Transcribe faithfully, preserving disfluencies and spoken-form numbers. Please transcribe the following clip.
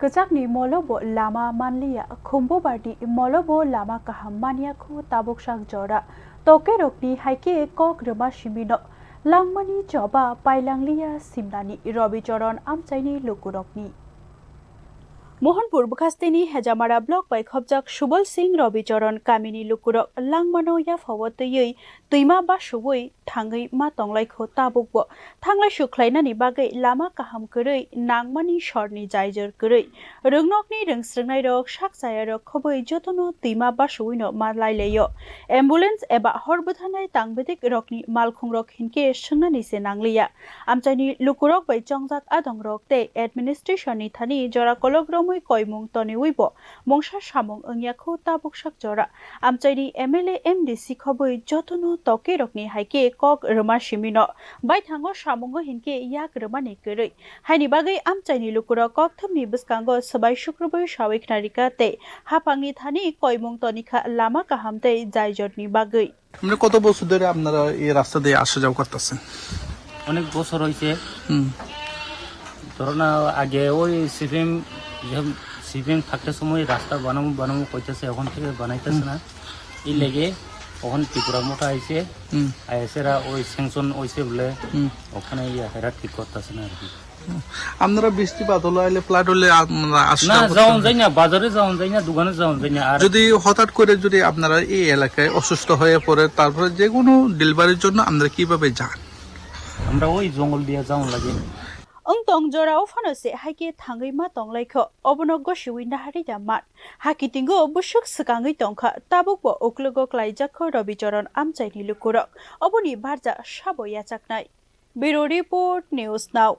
Kwchakni molo bo lama manliya, khumbubarni molo bo lama kaham manya kho tabuk sak jora. Tokerokni hai khe kok rwma simi no langmani choba pailangliya simnani Robi Choron amchaini lukurokni. Mohanpur bwkhasteni Hejamara block bai khopjak Subal Singh Robi Choron kamini lukurok langmano yaphao twiwi twima basuwi thangwi ma tonglaikho tabukbo. Thanglai suk khlainani bagwi lama kaham kwrwi nangmani sorni jaijor kwrwi. Rwngnokni rwngsrwngnairok sak chayarok khobwi jotono twima basuwino ma lailaio. Ambulance eba hor bwtharnai tangbidik rokni malkhungrok hinkhe swngnani se nangliya. Amchaini lukurok bai chongjak adongrok tei administration ni thani jora kolok romwi koimung toniwi bo mungsa samung wngya kho tabuk sak jora. Amchaini M L A M D C khobwi jotono tokerokni hai khe kok rwma simi no baithango samungo hinkhe yak rwmani kwrwi. Haini bagwi amchaini lukurok kokthumni bwskango swbai sukrubwi sawi khnarika tei haphangni thani koimung tonikha lama kaham tei jaijorni bagwi. মানে কত বছর ধরে আপনারা এই রাস্তা দিয়ে আসা যাওয়া করতেছেন? অনেক বছর হয়েছে। হুম। ধরো না, আগে ওই সিপিএম, যখন সিপিএম থাকতে সময় রাস্তা বানাবো বানাবো কইতেছে, এখন থেকে বানাইতেছে হুম। না। এই হুম। লেগে ওখানে ত্রিপুরা মোটা আইছে, হুম। আইসেরা ওই স্যাংশন হইছে বলে হুম। ওখানে ইয়া হেরা ঠিক করতেছে না আর কি। আপনারা বৃষ্টিপাত হলো, আইলে ফ্লাড হলে আপনারা আশা না, করতে যাওন হবে? যায় না, বাজারে যাওন যায় না, দোকানে যাওন যায় না। আর যদি হঠাৎ করে যদি আপনারা এই এলাকায় অসুস্থ হয়ে পড়ে, তারপরে যে কোনো ডেলিভারির জন্য আপনারা কিভাবে যান? আমরা ওই জঙ্গল দিয়ে যাওন লাগে। Wng tong jora o phano se hai khe thangwi ma tonglaikho, obono gosiwi naharwi da man. Hakitingo bwswk swkangwi tongkha, tabukbo uklogo klaijakho Robi Choron amchaini lukurok. Oboni barja sabo yachaknai. Bureau Report, News Now.